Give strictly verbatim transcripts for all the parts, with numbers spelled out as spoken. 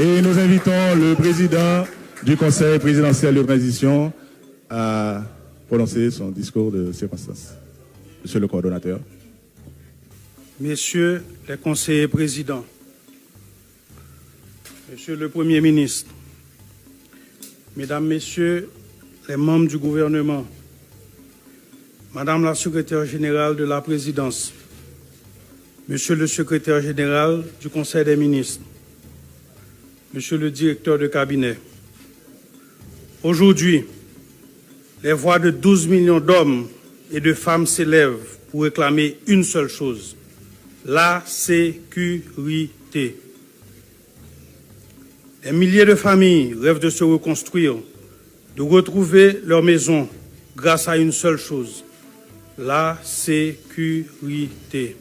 Et nous invitons le président du Conseil présidentiel de transition à prononcer son discours de circonstance. Monsieur le coordonnateur. Messieurs les conseillers présidents, Monsieur le Premier ministre, Mesdames, Messieurs les membres du gouvernement, Madame la Secrétaire générale de la Présidence, Monsieur le Secrétaire général du Conseil des ministres, Monsieur le Directeur de cabinet, aujourd'hui, les voix de douze millions d'hommes et de femmes s'élèvent pour réclamer une seule chose, la sécurité. Des milliers de familles rêvent de se reconstruire, de retrouver leur maison grâce à une seule chose, la sécurité.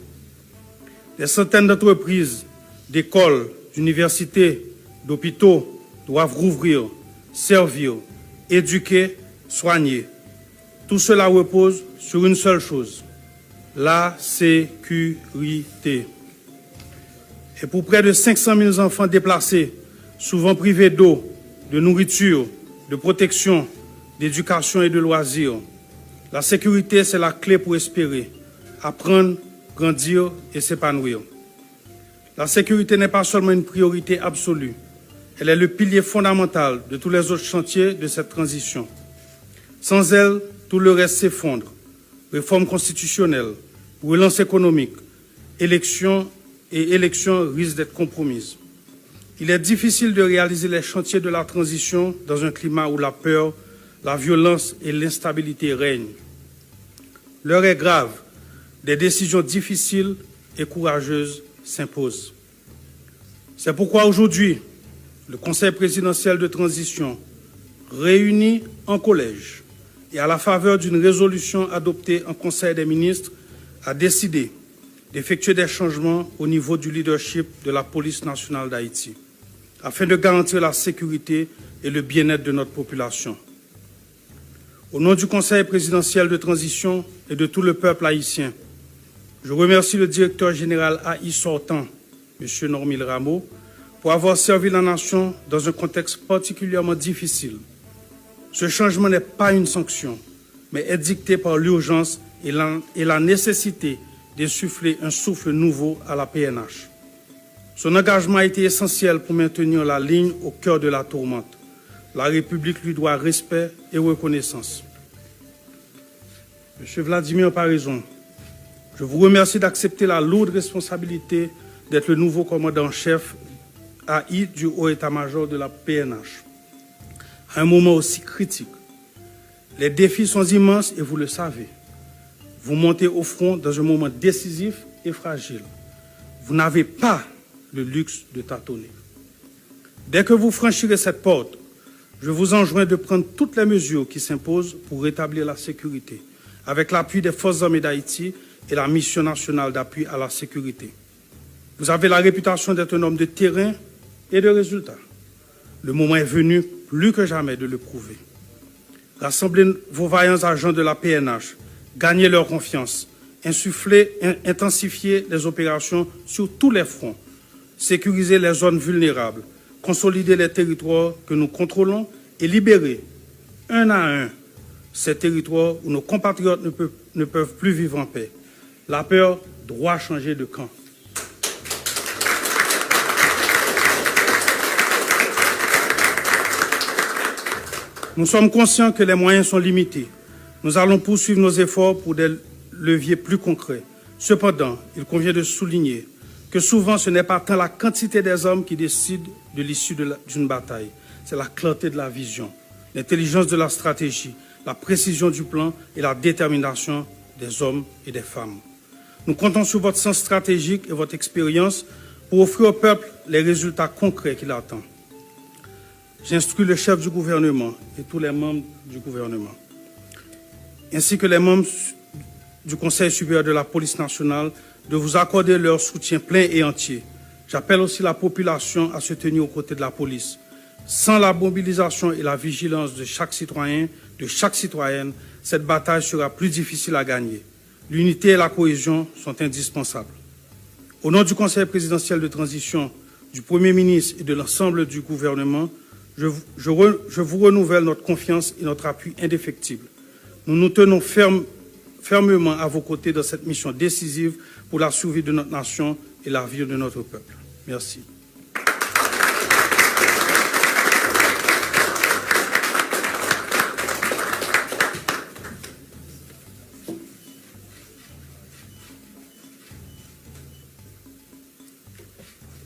Des centaines d'entreprises, d'écoles, d'universités, d'hôpitaux doivent rouvrir, servir, éduquer, soigner. Tout cela repose sur une seule chose, la sécurité. Et pour près de cinq cent mille enfants déplacés, souvent privés d'eau, de nourriture, de protection, d'éducation et de loisirs, la sécurité, c'est la clé pour espérer, apprendre, grandir et s'épanouir. La sécurité n'est pas seulement une priorité absolue, elle est le pilier fondamental de tous les autres chantiers de cette transition. Sans elle, tout le reste s'effondre. Réforme constitutionnelle, relance économique, élection et élections risquent d'être compromises. Il est difficile de réaliser les chantiers de la transition dans un climat où la peur, la violence et l'instabilité règnent. L'heure est grave, des décisions difficiles et courageuses s'imposent. C'est pourquoi aujourd'hui, le Conseil présidentiel de transition, réuni en collège et à la faveur d'une résolution adoptée en Conseil des ministres, a décidé d'effectuer des changements au niveau du leadership de la Police nationale d'Haïti, afin de garantir la sécurité et le bien-être de notre population. Au nom du Conseil présidentiel de transition et de tout le peuple haïtien, je remercie le directeur général A I sortant, M. Normil Rameau, pour avoir servi la nation dans un contexte particulièrement difficile. Ce changement n'est pas une sanction, mais est dicté par l'urgence et la, et la nécessité d'insuffler un souffle nouveau à la P N H. Son engagement a été essentiel pour maintenir la ligne au cœur de la tourmente. La République lui doit respect et reconnaissance. Monsieur Vladimir Paraison, je vous remercie d'accepter la lourde responsabilité d'être le nouveau commandant en chef A I du Haut État-Major de la P N H. À un moment aussi critique, les défis sont immenses et vous le savez. Vous montez au front dans un moment décisif et fragile. Vous n'avez pas le luxe de tâtonner. Dès que vous franchirez cette porte, je vous enjoins de prendre toutes les mesures qui s'imposent pour rétablir la sécurité, avec l'appui des Forces armées d'Haïti et la Mission nationale d'appui à la sécurité. Vous avez la réputation d'être un homme de terrain et de résultats. Le moment est venu, plus que jamais, de le prouver. Rassemblez vos vaillants agents de la P N H, gagnez leur confiance, insufflez, in- intensifiez les opérations sur tous les fronts, sécurisez les zones vulnérables, consolidez les territoires que nous contrôlons et libérez, un à un, ces territoires où nos compatriotes ne peuvent, ne peuvent plus vivre en paix. La peur doit changer de camp. Nous sommes conscients que les moyens sont limités. Nous allons poursuivre nos efforts pour des leviers plus concrets. Cependant, il convient de souligner que souvent ce n'est pas tant la quantité des armes qui décide de l'issue de la- d'une bataille, c'est la clarté de la vision, l'intelligence de la stratégie, la précision du plan et la détermination des hommes et des femmes. Nous comptons sur votre sens stratégique et votre expérience pour offrir au peuple les résultats concrets qu'il attend. J'instruis le chef du gouvernement et tous les membres du gouvernement, ainsi que les membres du Conseil supérieur de la police nationale, de vous accorder leur soutien plein et entier. J'appelle aussi la population à se tenir aux côtés de la police. Sans la mobilisation et la vigilance de chaque citoyen, de chaque citoyenne, cette bataille sera plus difficile à gagner. L'unité et la cohésion sont indispensables. Au nom du Conseil présidentiel de transition, du Premier ministre et de l'ensemble du gouvernement, je, je re- je vous renouvelle notre confiance et notre appui indéfectible. Nous nous tenons ferme- fermement à vos côtés dans cette mission décisive pour la survie de notre nation et l'avenir de notre peuple. Merci.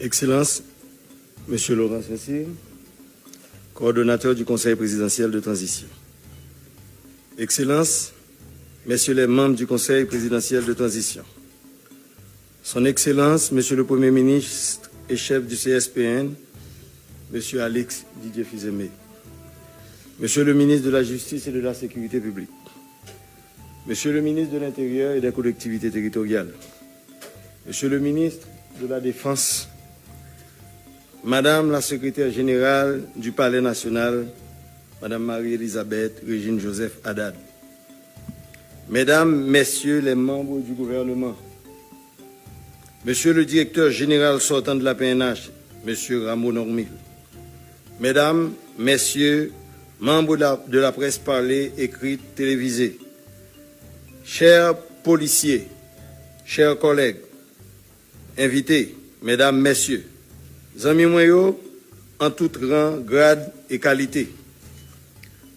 Excellence, Monsieur Laurent Saint-Cyr, coordonnateur du Conseil présidentiel de transition. Excellences, Messieurs les membres du Conseil présidentiel de transition. Son Excellence, Monsieur le Premier ministre et chef du C S P N, Monsieur Alix Didier Fils-Aimé. Monsieur le ministre de la Justice et de la Sécurité publique. Monsieur le ministre de l'Intérieur et des Collectivités territoriales. Monsieur le ministre de la Défense. Madame la secrétaire générale du Palais national, Madame Marie-Elisabeth Régine Joseph Haddad. Mesdames, Messieurs les membres du gouvernement, Monsieur le directeur général sortant de la P N H, Monsieur Rameau Normil, Mesdames, Messieurs, membres de la, de la presse parlée, écrite, télévisée, chers policiers, chers collègues, envite, medam, mesye, zanmi mwen yo, an tout ran, grad e kalite.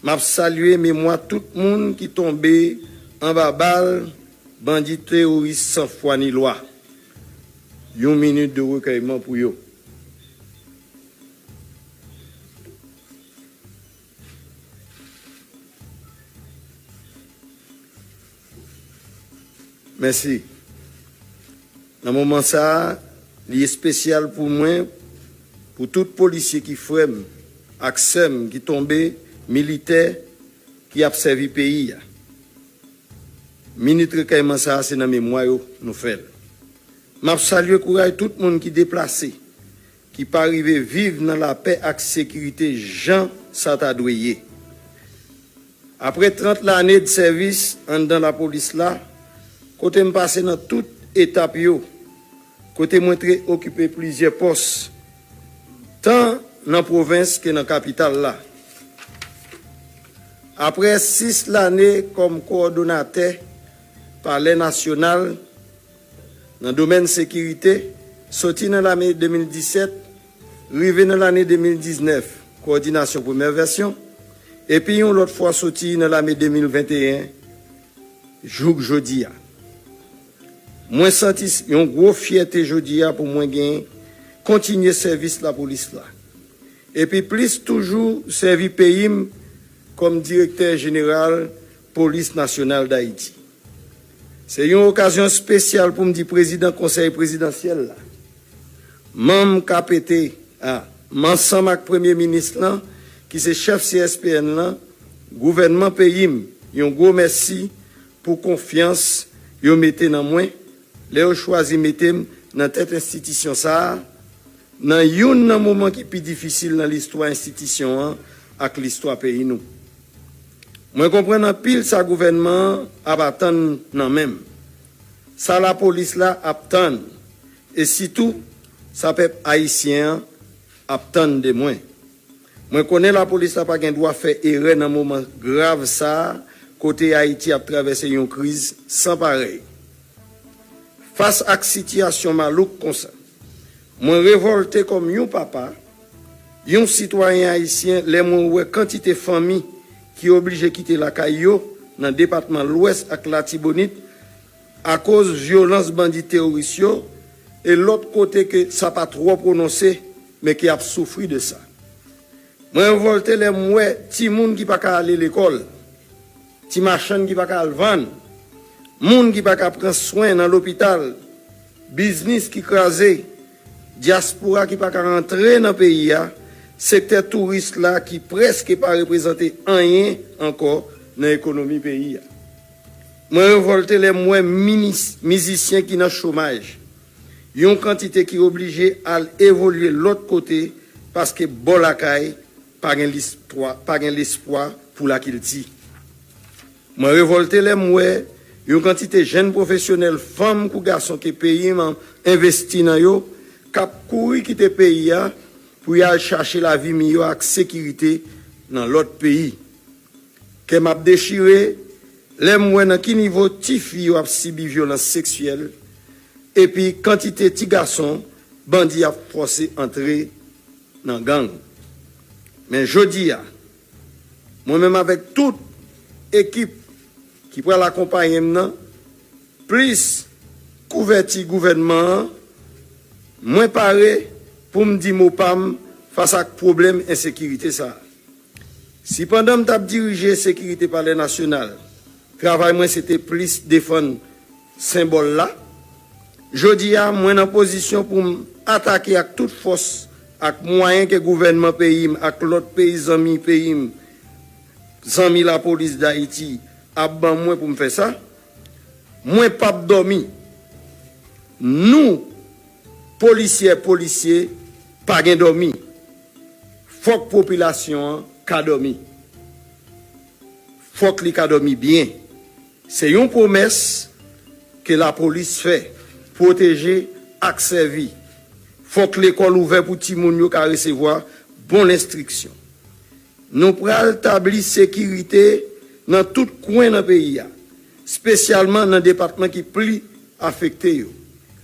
M ap salye memwa tout moun ki tonbe anba bal bandi teworis san fwa ni lwa. Yon minit de rekèyman pou yo. Mèsi. Nan moman sa a, li espesyal pou mwen, pou tout polisye ki frè m ak sè m ki tonbe, militè ki ap sèvi peyi a. Minit rekèyman sa a, se nan memwa yo nou fè l. M ap salye kouraj tout moun ki deplase, ki pa rive viv nan lapè ak sekirite jan sa ta dwe ye. Apre trant lane de sèvis anndan lapolis la, kote m pase nan tout etap yo, kote mwen te okipe plizyè pòs, tan nan pwovens ke nan kapital la. Apre sis lane kòm kowòdonatè Palè Nasyonal, nan domèn sekirite, soti nan lane de mil disèt, rive nan lane de mil diznèf, kowòdinasyon premyè vèsyon, epi yon lòt fwa soti nan lane de mil venteyen, jouk jodi a. Mwen santi s- yon gwo fyète jodi a pou mwen gen kontinye sèvis lapolis la. Epi plis toujou sèvi peyi m kòm direktè jeneral Polis Nasyonal Dayiti. Se yon okazyon espesyal pou m di prezidan Konsèy Prezidansyèl la, manm K P T a, m ansanm ak Premye Minis lan, ki se chèf C S P N lan, gouvènman peyi m, yon gwo mèsi pou konfyans yo mete nan mwen lè yo chwazi mete m nan tèt enstitisyon sa a, nan youn nan moman ki pi difisil nan listwa enstitisyon an ak listwa peyi nou. Mwen konprann anpil sa gouvènman an ap atann nan men m, sa lapolis la ap tann, e sitou sa pèp ayisyen an ap tann de mwen. Mwen konnen lapolis la pa gen dwa fè erè nan moman grav sa a, kote Ayiti ap travèse yon kriz san parèy. Fas ak sitiyasyon malouk konsa, mwen revòlte kòm yon papa, yon sitwayen ayisyen, lè mwen wè kantite fanmi ki oblije kite lakay yo nan depatman Lwès ak Latibonit akoz vyolans bandi teworis yo, e lòt kote ke sa pa twò pwononse, men ki ap soufri de sa. Mwen revòlte lè m wè timoun ki pa ka ale lekòl, ti machann ki pa ka al vann, moun ki pa ka pran swen nan lopital, biznis ki kraze, dyaspora ki pa ka rantre nan peyi a, sektè touris la ki prèske pa reprezante anyen ankò nan ekonomi peyi a. Mwen revòlte lè m wè minis- mizisyen ki nan chomaj, yon kantite ki oblije al evolye lòt kote paske bò lakay pa gen lespwa, pa gen lespwa pou lakilti. Mwen revòlte lè m wè yon kantite jèn pwofesyonèl, fanm kou gason, ke peyi m an envesti nan yo, k ap kouri kite peyi a pou y al chache lavi miyò ak sekirite nan lòt peyi. Kè m ap dechire lè m wè nan ki nivo ti fi yo ap sibi vyolans seksyèl, epi kantite ti gason bandi ap fòse antre nan gang. Men jodi a, mwen menm avèk tout ekip ki pral akonpaye m nan, plis kouvèti gouvènman an, mwen pare pou m di mo pa m fas ak pwoblèm ensekirite sa a. Si pandan m t ap dirije sekirite Palè Nasyonal, travay mwen se te plis defann senbòl la, jodi a, mwen nan pozisyon pou m atake ak tout fòs ak mwayen ke gouvènman peyi m ak lòt peyi zanmi peyi m, zanmi Lapolis Dayiti, ap ban mwen pou m fè sa. Mwen p ap dòmi. Nou, polisyè, polisye, pa gen dòmi. Fòk popilasyon an ka dòmi. Fòk li ka dòmi byen. Se yon pwomès ke lapolis fè, pwoteje ak sèvi. Fòk lekòl ouvè pou timoun yo ka resevwa bon enstriksyon. Nou pral tabli sekirite nan tout kwen nan peyi a, espesyalman nan depatman ki pli afekte yo,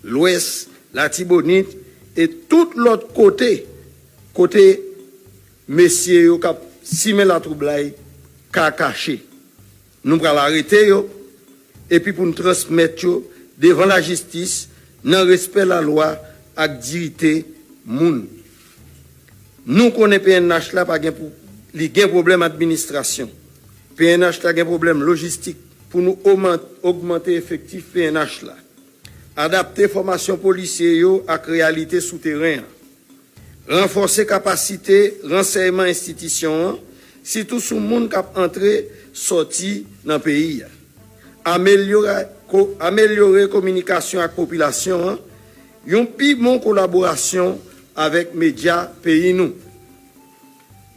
Lwès, Latibonit e tout lòt kote, kote mesye yo k ap simen latwoublay ka kache. Nou pral arete yo, epi pou n transmèt yo devan lajistis nan respè lalwa ak diyite moun. Nou konnen P N H la pa gen pou, li gen pwoblèm administrasyon. P N H la gen pwoblèm lojistik pou nou oman-, ogmante efektif P N H la. Adapte fòmasyon polisye yo ak reyalite sou teren an. Ranfòse kapasite ransèyman enstitisyon an, sitou sou moun k ap antre, sòti nan peyi a. Amelyore, ko-, amelyore kominikasyon ak popilasyon an, yon pi bon kolaborasyon avèk medya peyi nou.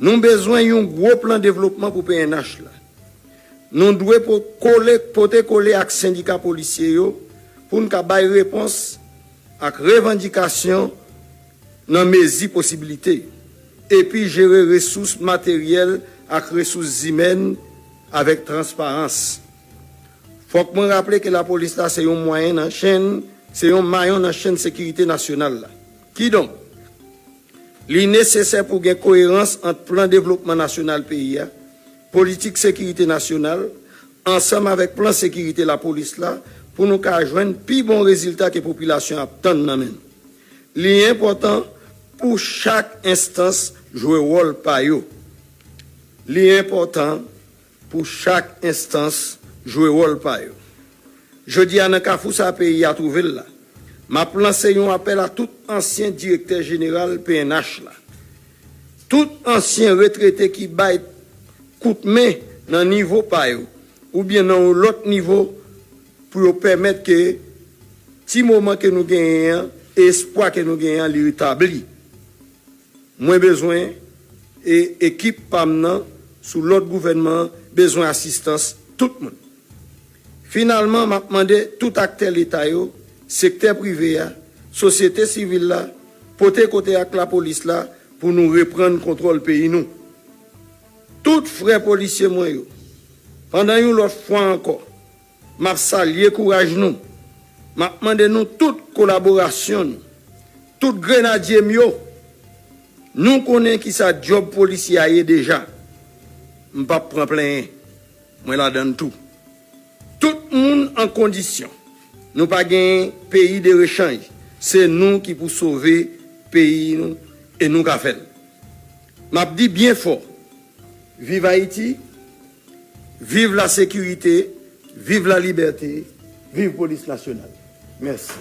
Nou bezwen yon gwo plan devlopman pou P N H la. Nou dwe po-, kole, pote kole ak sendika polisye yo pou n ka bay repons ak revandikasyon nan mezi posiblite, epi jere resous materyèl ak resous imèn avèk transparans. Fòk mwen raple ke lapolis la se yon mwayen nan chenn, se yon mayon nan chenn sekirite nasyonal la. Kidonk, li nesesè pou gen koerans ant plan devlopman nasyonal peyi a, politik sekirite nasyonal, ansanm avèk plan sekirite lapolis la, pou nou ka jwenn pi bon rezilta ke popilasyon ap tann nan men n. Li enpòtan pou chak enstans jwe wòl pa yo. Li enpòtan pou chak enstans jwe wòl pa yo. Jodi a, nan kafou sa peyi a twouve l la, m ap lanse yon apèl a tout ansyen direktè jeneral P N H la. Tout ansyen retrete ki bay kout men nan nivo pa yo, oubyen nan yon lòt nivo, pou yo pèmèt ke ti moman ke nou genyen an, e espwa ke nou genyen an, li retabli. Mwen bezwen, e ekip pa m nan, sou lòd gouvènman an, bezwen asistans tout moun. Finalman, m ap mande tout aktè Leta yo, sektè prive a, sosyete sivil la, pote kote ak lapolis la pou nou reprann kontwòl peyi nou. Tout frè polisye mwen yo, pandan yon lòt fwa ankò, m ap salye kouraj nou. M ap mande nou tout kolaborasyon nou. Tout grenadye m yo, nou konnen kisa djòb polisye a ye deja. M p ap pran plenyen. Mwen ladan l tou. Tout moun an kondisyon. Nou pa gen peyi de rechanj. Se nou ki pou sove peyi nou e nou ka fè l. M ap di byen fò, viv Ayiti, viv lasekirite, viv lalibète, viv Polis Nasyonal. Mèsi.